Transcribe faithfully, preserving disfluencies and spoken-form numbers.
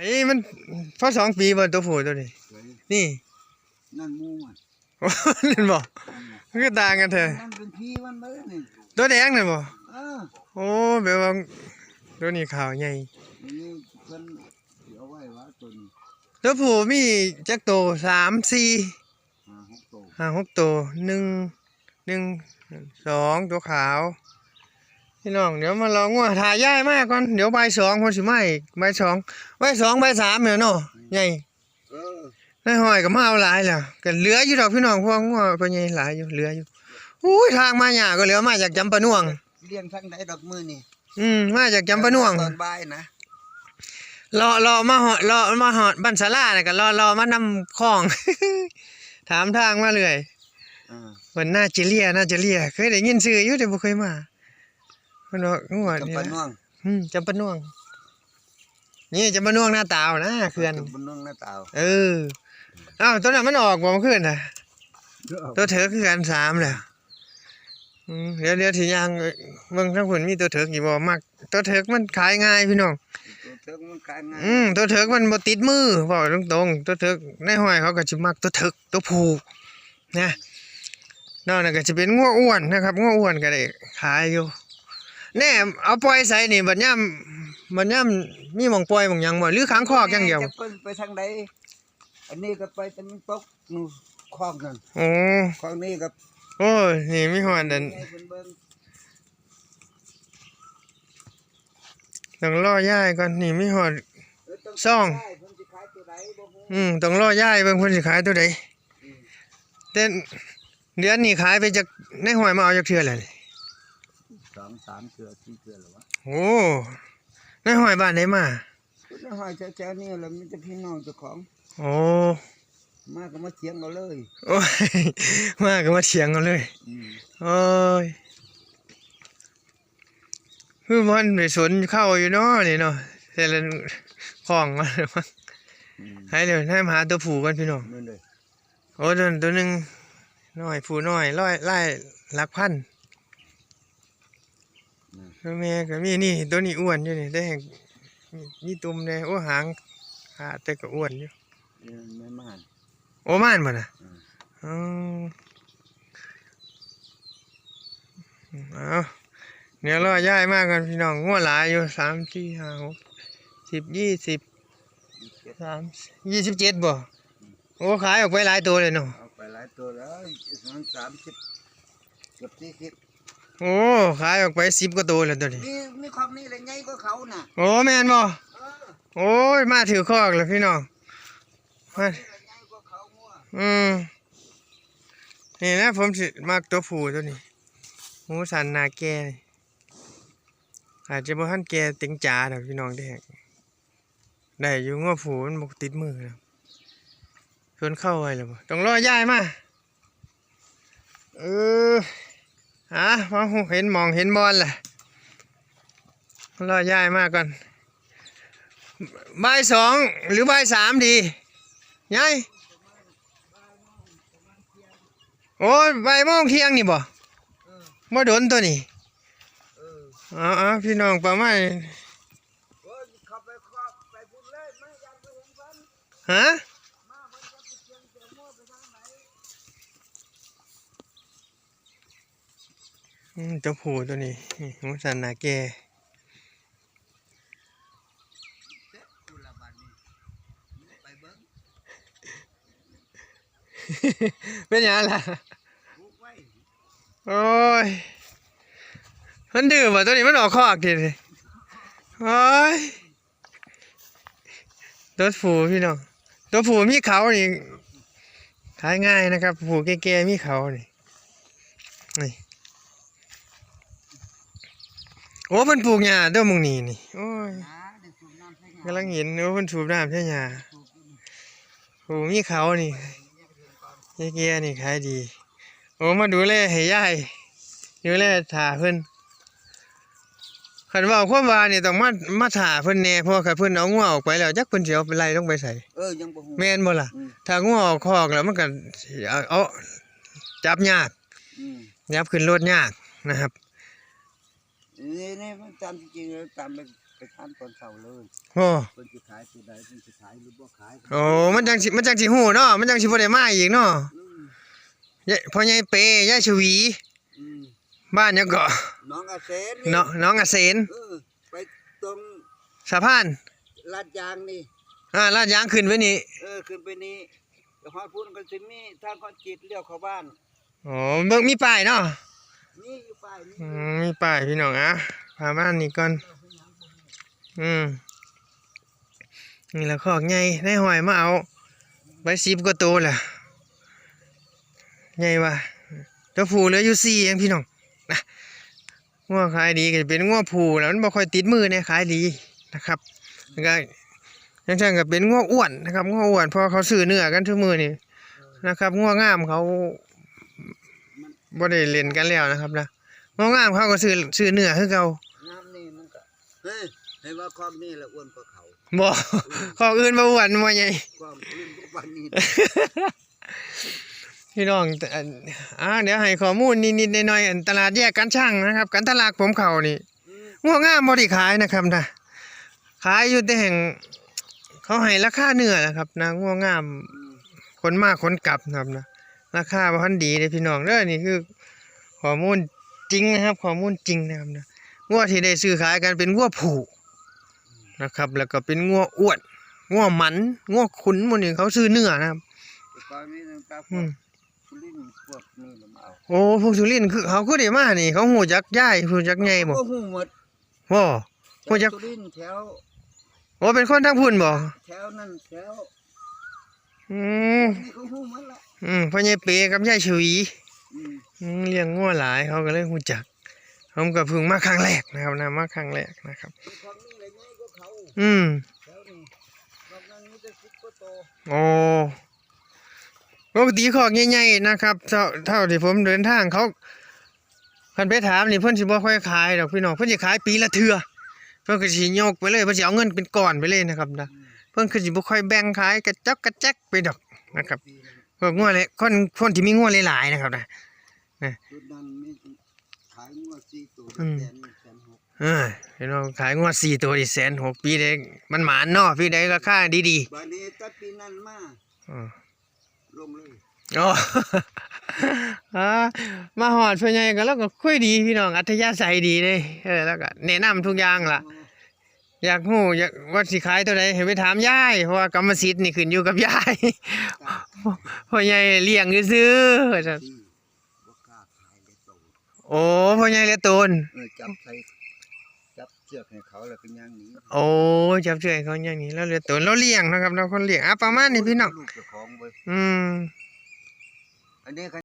เอ้ยมัน พอสองปีบ่ตัวผู้ตัวนี้ เฮ้ย นี่ นั่นหมู่มัน นั่นบ่ นั่นน่ะ มันก็ต่างกันแท้ มันเป็นพี่มันเบิ่งนี่ ตัวแดงนั่นบ่ เออ โอ้ แบบว่า ตัวนี้ขาวใหญ่ อันนี้เพิ่นสิเอาไว้ว่าตัวนี้ ตัวผู้มีจักโต สาม สี่ ห้าหกโต ห้าหกโต หนึ่ง หนึ่ง สอง ตัวขาว พี่น้อง เดี๋ยวมารองัว ถ่ายยายมาก่อน เดี๋ยวบ่ายสองเพิ่นสิมาอีก บ่ายสอง บ่ายสอง บ่ายสามเนี่ยเนาะ ใหญ่ เออ นายห้อยก็มาเอาหลายแล้ว ก็เหลืออยู่ดอกพี่น้อง พวกงัวเพิ่นใหญ่หลายอยู่ เหลืออยู่ อุ้ย ทางมายากก็เหลือมาจากจำปาหน่วง เลี้ยงทางใดดอกมื้อนี่ อืม มาจากจำปาหน่วง ตอนบ่ายนะ เลาะ เลาะมาฮอด เลาะมาฮอดบ้านสาลาน่ะ ก็เลาะ เลาะมานำคลอง ถามทางมาเรื่อย อ่า เพิ่นนาเจเลีย นาเจเลีย เคยได้ยินชื่ออยู่ แต่บ่เคยมา เพิ่นว่างวดนี้นะ จำปาหน่วง อืม จำปาหน่วง นี่จำปาหน่วงนาตาวนะ เขื่อน จำปาหน่วงนาตาว เออ อ้าว ตัวนั้นมันออกบ่เมื่อคืนน่ะ เดี๋ยวออก ตัวเถิกคือกันสามแล้ว อืม เดี๋ยว เดี๋ยวสิย่างเบิ่งทางพุ้นมีตัวเถิกอยู่บ่ มัก ตัวเถิกมันขายง่ายพี่น้อง ตัวเถิกมันขายง่าย อืม ตัวเถิกมันบ่ติดมือ เว้าตรงๆ ตัวเถิกนายห้อยเขาก็สิมักตัวเถิก ตัวผู้นะ นอกนั้นก็สิเป็นงัวอ้วนนะครับ งัวอ้วนก็ได้ขายอยู่ แน่ เอาปล่อยไสนี่ บัดยาม บัดยามมีหม่องปล่อยหม่องหยังบ่ หรือขังคอกอย่างเดียว จะเพิ่นไปทางใด อันนี้ก็ไปตะวันตกนู่น คอกนั่น โอ้ คอกนี้ก็ โอ้ย นี่มีฮอดอัน ให้เพิ่นเบิ่ง ต้องรอยายก่อน นี่มีฮอด เออ ต้อง ซ่อง รอยาย เพิ่นสิขายตัวใดบ่ฮู้ อืม ต้องรอยายเบิ่งเพิ่นสิขายตัวใด อืม แต่เดือนนี้ขายไปจัก นายห้อยมาเอาจักเทื่อแล้วนี่ สองสามเทื่อ สี่เทื่อแล้ววะ โอ้ นายห้อยบ้านใดมา นายห้อยแถวๆนี้แหละ มีแต่พี่น้องเจ้าของ โอ้ มาก็มาเถียงเอาเลย โอ้ย มาก็มาเถียงเอาเลย อืม โอ้ย คือมันไปสนเข้าอยู่เนาะนี่เนาะ แต่ละของมัน อืม ให้เดี๋ยวให้มาหาตัวผู้กันพี่น้อง นั่นเลย โอ้ ตัว ตัวหนึ่งน้อย ผู้น้อย ร้อย ไล่หลักพัน อืม ตัวแม่ก็มีนี่ ตัวนี้อ้วนอยู่นี่ แต่แห่งมี มีตุ่มแน่ โอ้ หางขาดแต่ก็อ้วนอยู่ นี่มันม่าน โอ้ ม่านบ่น่ะ อืม อืม เอา เดี๋ยวรอยายมาก่อนพี่น้อง งัวหลายอยู่ สาม สี่ ห้า หก สิบ ยี่สิบ ยี่สิบเจ็ด สาม ยี่สิบเจ็ดบ่ อืม โอ้ ขายออกไปหลายตัวเลยเนาะ เอาไปหลายตัวแล้ว มันสามสิบ เกือบสี่สิบ โอ้ ขายออกไปสิบกว่าตัวแล้วตัวนี้ มี มีคอกนี่แหละใหญ่กว่าเขาน่ะ โอ้ แม่นบ่ เออ โอ้ย มาถือคอกแล้วพี่น้อง มา นี่แหละใหญ่กว่าเขางัว อืม นี่นะ ผมสิมักตัวผู้ตัวนี้ หูสันหน้าแก่นี่ อาจจะบ่ทันแก่เต็งจ๋าดอกพี่น้องเด้ ได้อยู่ งัวผู้มันบ่ติดมือนะ ชวนเข้าไว้แล้วบ่ ต้องรอยายมา เออ อ่ะ มาเห็นหม่องเห็นบอนแหละ รอยายมาก่อน บ่ายสองหรือบ่ายสามดี ยาย โอ้ย บ่ายโมงเที่ยงนี่บ่ บ่โดนตัวนี้ เออ เอา เอา พี่น้องประมาณ โอ้ย เข้าไป เข้าไปพุ่นเลย มา ย่านบ่เห็นเพิ่น ฮะ มา เพิ่นจะไปเชียงเชียงมั่วไปทางไหน อืม ตัวผู้ตัวนี้ นี่ หูสันหน้าแก่ เสร็จกูละบัดนี้ ไปเบิ่ง เป็นหยังล่ะ ปลูกไว้ โอ้ย มันดื้อบ่ ตัวนี้มันออกคอกทีนี่ โอ้ย ตัวผู้พี่น้อง ตัวผู้มีเขานี่ ขายง่ายนะครับ ผู้แก่ๆมีเขานี่ นี่ โอ้ เพิ่นปลูกหญ้าตัวหม่องนี้นี่ โอ้ย หาได้สูบน้ำใส่หญ้า กำลังเห็น โอ้ เพิ่นสูบน้ำใส่หญ้า สูบอยู่นี่ โอ้ มีเขานี่ แก่ๆนี่ขายดี โอ้ มาดูแลให้ยาย ดูแลถ่าเพิ่น คันเว้าความว่านี่ต้องมา มาถ่าเพิ่นแหน่ เพราะว่าคันเพิ่นเอางัวออกไปแล้ว จักเพิ่นสิเอาไปไล่ลงไปไส เออ ยังบ่ฮู้ แม่นบ่ล่ะ อืม ถ้างัวออกคอกแล้วมันก็สิเอา เอา จับยาก อืม จับขึ้นรถยากนะครับ นี่ นี่มันตามจริงๆแล้วตามไป ไปถามตอนเช้าเลย โอ้ เพิ่นสิขายตัวใด เพิ่นสิขายหรือบ่ขาย โอ้ มันจั่งสิ มันจั่งสิฮู้เนาะ มันจั่งสิบ่ได้มาอีกเนาะ อืม ยาย พ่อใหญ่เป ยายชวี อืม บ้านหยังเกาะ หนองอาเสนนี่ เนาะ หนองอาเสน เออ ไปตรง สะพาน ลาดยางนี่ อ่า ลาดยางขึ้นไปนี่ เออ ขึ้นไปนี่ แล้วฮอดพุ้นก็สิมีทางคอนกรีตเลี้ยวเข้าบ้าน อ๋อ เบิ่งมีป้ายเนาะ มีอยู่ป้าย มี อืม มีป้ายพี่น้อง อ่ะ ประมาณนี้ก่อน อืม นี่ล่ะคอกใหญ่ นายห้อยมาเอา ไปสิบกว่าโตแล้ว ใหญ่ว่ะ ตัวผู้เหลืออยู่สี่เองพี่น้อง นะ งัวขายดีก็จะเป็นงัวผู้แล้ว มันบ่ค่อยติดมือเนี่ย ขายดีนะครับ แล้วก็ จั่งซั้นก็เป็นงัวอ้วนนะครับ งัวอ้วน เพราะเขาซื้อเนื้อกันทุกมื้อนี่นะครับ งัวงามเขาบ่ได้เล่นกันแล้วนะครับนะ งัวงามเขาก็ซื้อ ซื้อเนื้อคือเก่า งามนี่มันก็ เฮ้ย ให้ว่าคอกนี่แหละอ้วนกว่าเขา บ่ คอกอื่นบ่อ้วน บ่ใหญ่ คอกอื่นบ่ปานนี้ พี่น้อง อัน อ่า เดี๋ยวให้ข้อมูลนิดๆหน่อยๆ อันตลาดแยกกันช่างนะครับ กันทะลักผมเข้านี่ อืม งัวงามบ่ได้ขายนะครับนะ ขายอยู่แต่แห่ง เขาให้ราคาเนื้อนะครับนะ งัวงาม อืม ขนมาขนกลับนะครับนะ ราคาบ่ทันดีเด้อพี่น้องเด้อ นี่คือข้อมูลจริงนะครับ ข้อมูลจริงนะครับนะ งัวที่ได้ซื้อขายกันเป็นงัวผู้นะครับ แล้วก็เป็นงัวอ้วน งัวหมัน งัวขุน หมู่นี้เขาซื้อเนื้อนะครับ แต่ก่อนมีตั้งแต่พวก อืม สุรินทร์พวกนี่มันเอา โอ้ พวกสุรินทร์คือ เขาคือได้มานี่ เขาฮู้จักยาย ฮู้จักใหญ่บ่ เขาก็ฮู้หมด บ่ ฮู้จัก สุรินทร์แถว โอ้ เป็นคนทางพุ้นบ่ แถวนั่นแถว อืม นี่เขาฮู้หมดละ อืม พ่อใหญ่เปกับยายชวี อืม อืม เลี้ยงงัวหลาย เขาก็เลยฮู้จัก ผมก็เพิ่งมาครั้งแรกนะครับนะ มาครั้งแรกนะครับ พวกนี้แหละใหญ่กว่าเขา อืม แถวนี้ พวกนั้นมีแต่สิบกว่าโต โอ้ ปกติคอกใหญ่ๆนะครับ เท่า เท่าที่ผมเดินทางเขา คันไปถามนี่เพิ่นสิบ่ค่อยขายดอกพี่น้อง เพิ่นสิขายปีละเทื่อ เพิ่นก็สิยกไปเลย เพิ่นสิเอาเงินเป็นก้อนไปเลยนะครับนะ อืม เพิ่นก็สิบ่ค่อยแบ่งขายกระจอกกระแจกไปดอกนะครับ พวกงัวเลย คน คนที่มีงัวหลายๆนะครับนะ นะ ชุดนั้นมีขายงัวสี่ตัว อืม แสน แสนหก เออ พี่น้องขายงัวสี่ตัวนี่แสนหก ปีใดมันหมานเนาะ ปีใดราคาดีๆ บาดนี้แต่ปีนั้นมา อืม ลงเลย อ๋อ อ่า มาฮอดพ่อใหญ่ก็ แล้วก็คุยดีพี่น้อง อัธยาศัยดีเด้ เออ แล้วก็แนะนำทุกอย่างล่ะ อ๋อ อยากฮู้ อยาก ว่าสิขายตัวใดให้ไปถามยาย เพราะว่ากรรมสิทธิ์นี่ขึ้นอยู่กับยาย ครับ พ่อใหญ่เลี้ยงซื่อๆ ว่าซั่น อืม บ่กล้าขายเลยโต โอ้ พ่อใหญ่เหลือโตน เออ จับใส่ จับเชือกให้เขาแล้วก็ย่างหนี โอ้ จับเชือกให้เขาย่างหนี แล้วเหลือโตน แล้วเลี้ยงนะครับ แล้วคนเลี้ยง อ่ะ ประมาณนี้พี่น้อง ลูกเจ้าของเว้ย อืม อันนี้